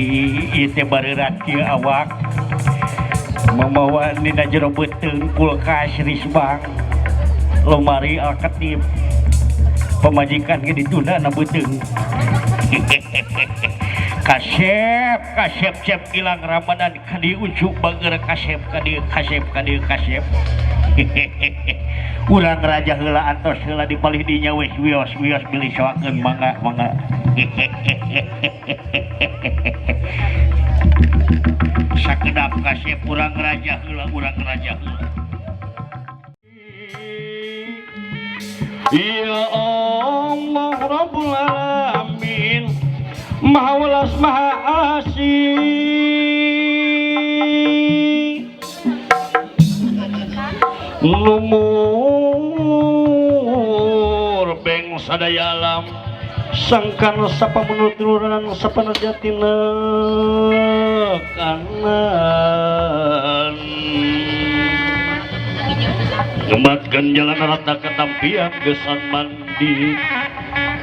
Ieu teh bareurat kieu awak mamawa dina jero beuteung kulkas risbang lomari alketip pamajikan ge ditunda na beuteung. Kasep kasep cep Gilang Ramadan kadi ucuk bager kasep kadi kasep kadi kasep. Urang raja heula antos heula di palih dinya weh wios wios bilih soakeun mangga mangga. Sakedap kasep urang raja heula urang raja heula. Ya Allah Rabbul Alamin, Maha welas Maha Asih. Lumur beng sadaya alam sangkan sapa menutuluran sapa jatina kanan ngematkan jalan rata ketampian gesan mandi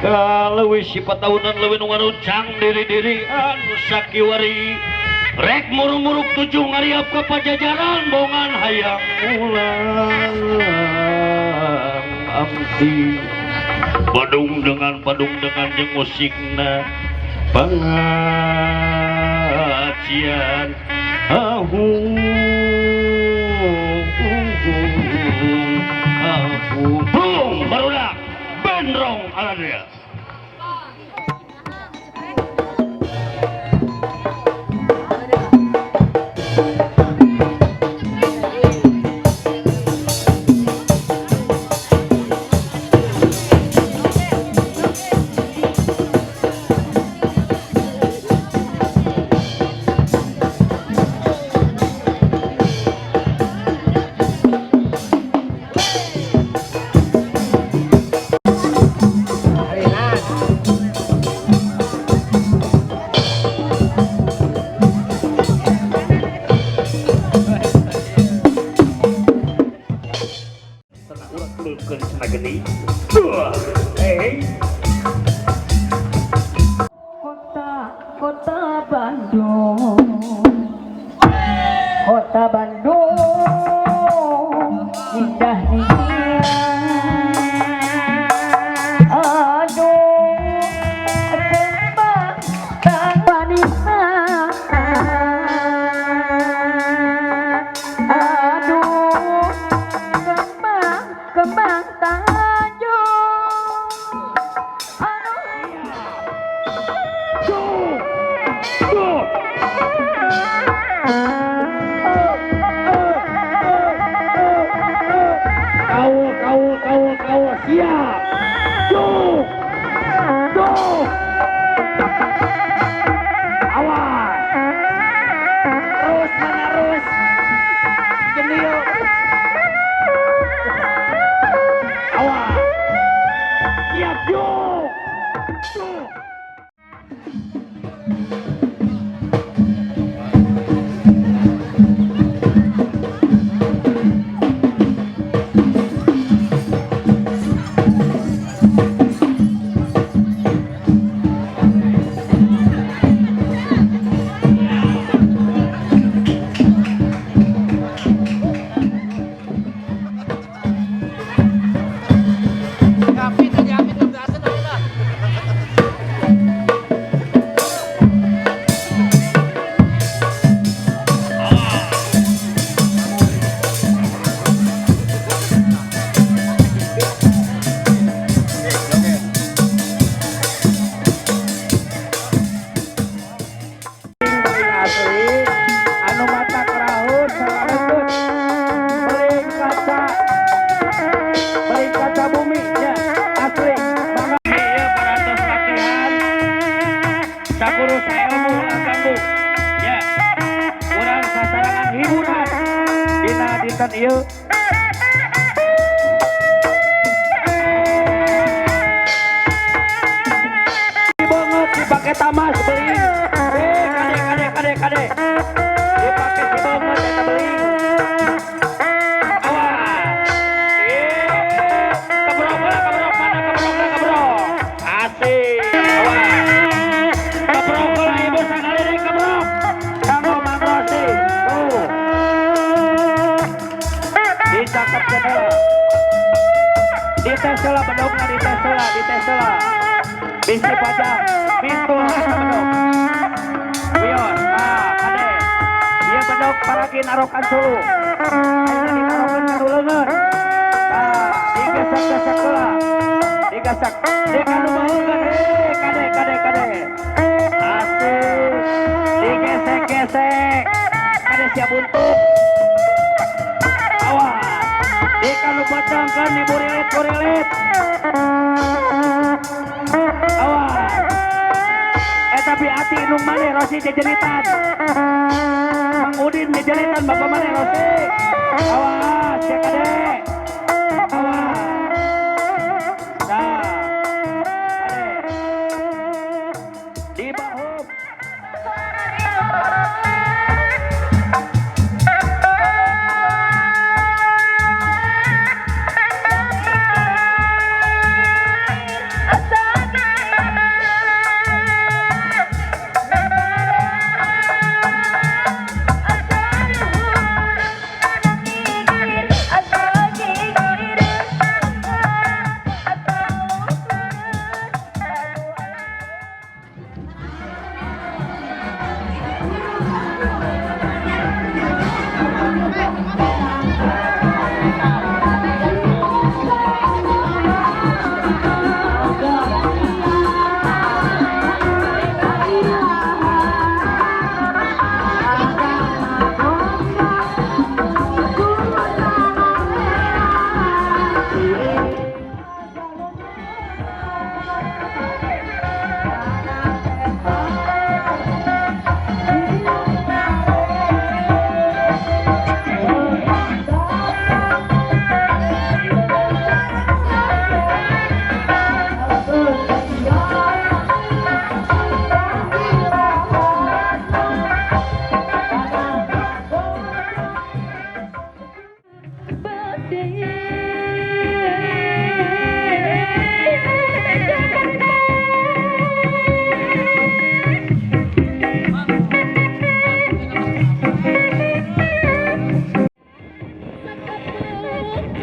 kaleuwih sifat tahunan leuwih nu ngarucang diri-diri anu sakiwari rek muruk-muruk tujuh ngariap ka pajajaran bongan hayang ulang amti badung dengan jeung musikna pengajian ahu ahu bung barudak bendrong aladria. Kota Bandung, Kota Bandung indah dunia. Aduh, kembang wanita. Aduh, kembang kembang Tanjung. Aduh. Kau kau siap. Cuk. Cuk. Awas. Terus menerus. Genil. Awas. Siap, cuk. Cuk. Dinten ieu banget dipake tamas beling. Kade kade kade kade dipake si banget eta beling. Awas. Kebrok kebrok mana kebrok kebrok. Asik. Awas. Kebrok lah ibu sakali deui kebrok. Diresepkeun heula. Dites heula bedogna, dites heula, dites heula. Bisi pajak, mintul eta bedog. Wios, ah, kade. Ieu bedog paragi narokan suluh. Ayeuna ditarokeun ka leungeun. Tah, digesek-gesek heula. Digesek. Di kanu baheulkeun, eh, kade, kade, kade. Asik. Digesek-gesek. Kade siap untuk. Awas. Di kanu beuteungkeun diburilit-burilit. Awas. Eh tapi ati indung maneh Rosi jejeritan. Mang Udin jejeritan bapak maneh Rosi. Awas ya kade. Awas. Nah. Kade. Di bahu.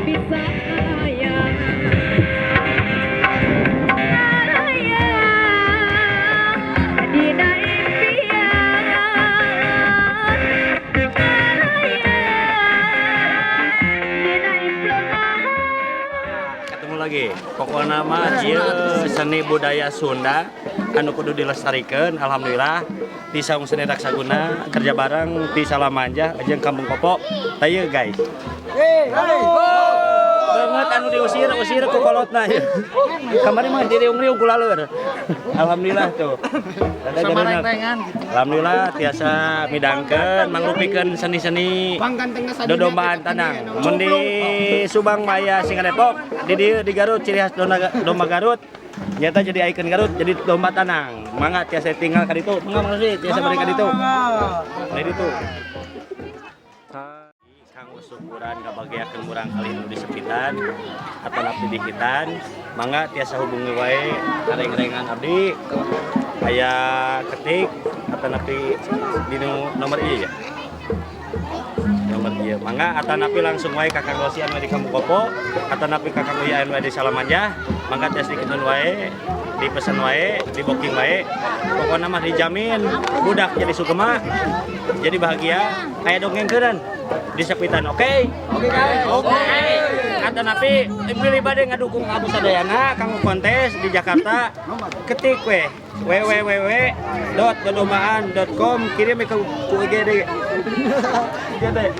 Bisa kaya raya dina impian raya dina impian. Ketemu lagi. Pokoknya mah ieu seni budaya Sunda anu kudu dilestarikan. Alhamdulillah di Saung Seni Raksaguna kerja bareng di Salamanja jeung Kampung Kopo. Tayo guys. Banget anu diusir, usir ku kolotna ieu. Kamari mah diriung-riung ku laleur. Alhamdulillah tuh. Sama reng-rengan gitu. Alhamdulillah tiasa midangkeun mangrupikeun seni-seni dodombaan tanang. Mun di Subang maya Singa Depok, di dieu di Garut ciri khas domba Garut. Nyata jadi ikon Garut jadi domba tanang. Mangga tiasa tinggal ka ditu. Mangga Mang Rosi tiasa bari ka ditu. Ka ditu. Kanggo syukuran ngabagiakeun murang kali nu disepitan atau di dihitan, mangga tiasa hubungi wae kareng-rengan abdi aya ketik atau napi di nomor ieu ya, nomor ieu, mangga atau napi langsung wae ka Kang Rosi anu di Kampung Kopo atau napi ka Kang Uya anu di Salamanja. Mangga tiasa dikitun wae, dipesan wae, di booking wae. Pokokna mah dijamin budak jadi sugema, jadi bahagia kayak dongengkeun di sepitan. Oke, oke guys, oke. Atau napi pilih bade ngadukung Abu Sadayana kanggo kontes di Jakarta, ketik we www.dodombaan.com, kirim ke ku IGD. IGD.